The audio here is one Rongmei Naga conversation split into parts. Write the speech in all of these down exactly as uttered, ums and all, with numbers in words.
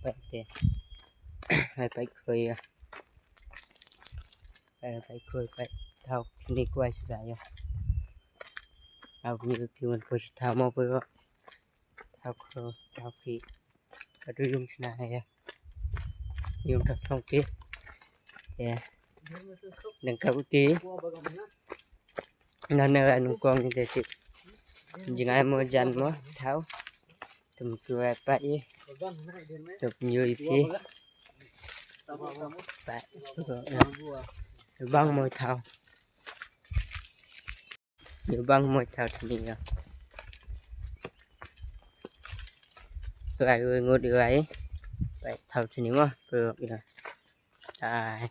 Pei te. Hai pei khui ya. Hai pei khui pei. Thau ni kuai sida ya. Au ni kiu man khui si thau mo pui ro. Thau khui, thau khi. Kadu yum sina hai ya. Yum thak thong ki. Ya. Nang kau ti. Nang nang rai nung kuang ni de ti. Jingai mo jan mo thau. Tum tu rai pa i. Tum nyui phi. Pa. Bang mo thau. Nyui bang mo thau tini ya. Rai ui ngut rai. Pa thau tini mo. Pu ya. Tai.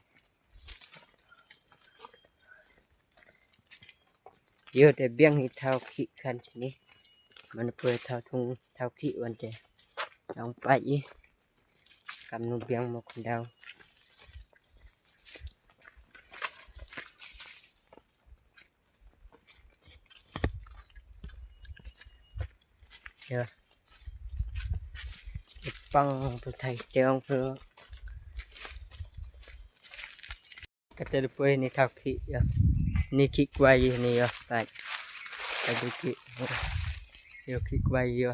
Yo te biang hi thau khi khan tini. Manipur thau thung thau khi wan te. Nang pai i. Kam nu biang mo khun dau. Ya. Pang tu thai stiang tu. Kate lu pui ni thau khi ya. Ni khi kuai ni ya. Tai. Tai du khi. Yo khi kuai yo.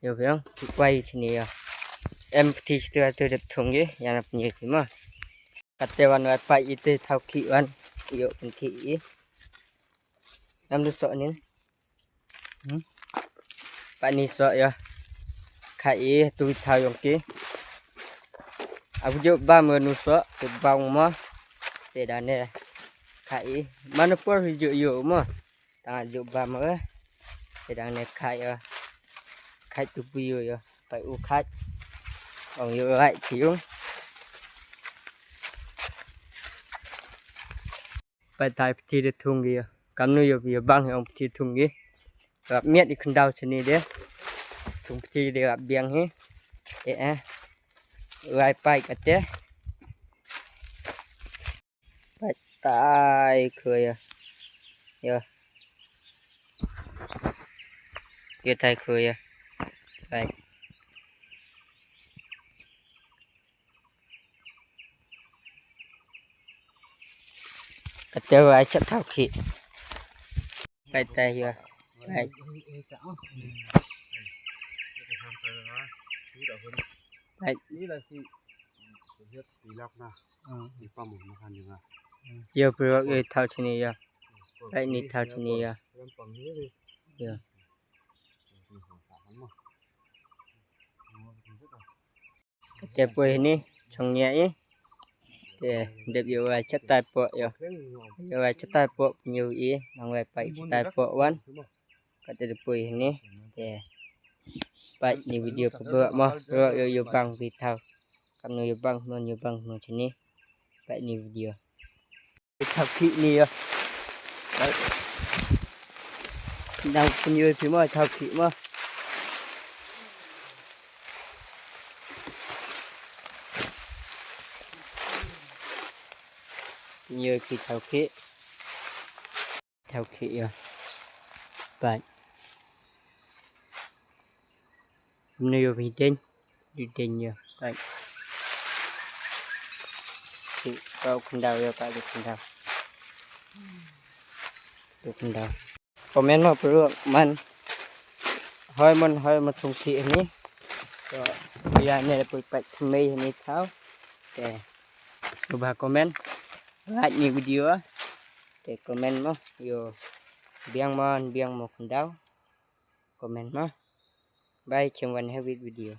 Yo biang khi kuai tini ya. Em pthi stu tu dep thung ye. Ya nap ni khi ma. Kate wan wai pai i te thau khi wan. Yo pun khi i. Nam du so nin. Hmm? Pai ni so ya. Khai i tu thau yong ki. Abu jo bam nu so tu bang mo. Te da ne. Khai i. Manipur hi jo yo mo. Ta jo bam mo. Te da ne khai ya. Khai tu pu yo ya. Pai u khai. Ong yo rai ti yo. Pai tai pthi de thung gi. Kam nu yo yo bang hong pthi thung gi. Rap miat i khundau chini de. Thung pthi de rap biang hi. E e. Rai pai kate. Pai tai khu ya. Yo. Yo tai khu ya. Pai. Kate rai chat thau khi. Pai tai ya. Pai. Pai. Yo pui ro yo thau chini ya. Pai ni thau chini ya. Ya. Kate pui ni chong nia i. Te dep yo ai chat tai po yo. Yo ai chat tai po nyu i nang ai pai chat tai po wan. Kate de pui ni. Te pai ni video pa bo mo ro yo yo bang bi thau. Kam nu yo bang mo yo bang mo chini. Pai ni video. Thau khi ni ya. Nang pun yo phi mo thau khi mo. Pun yo phi thau khi. Thau khi ya. Pai. Nui yo phi den. Di den ya. Pai. Khi kau khundau ya pai di khundau. Tu khundau. Comment mo pui ro man. Hoi man hoi ma thung khi ni. So ya ne pui pai thung mei ni thau. Te. Subha comment. Like ni video. Te comment mo yo. Biang man biang mo khundau. Comment mo. Bye, chim wan have video.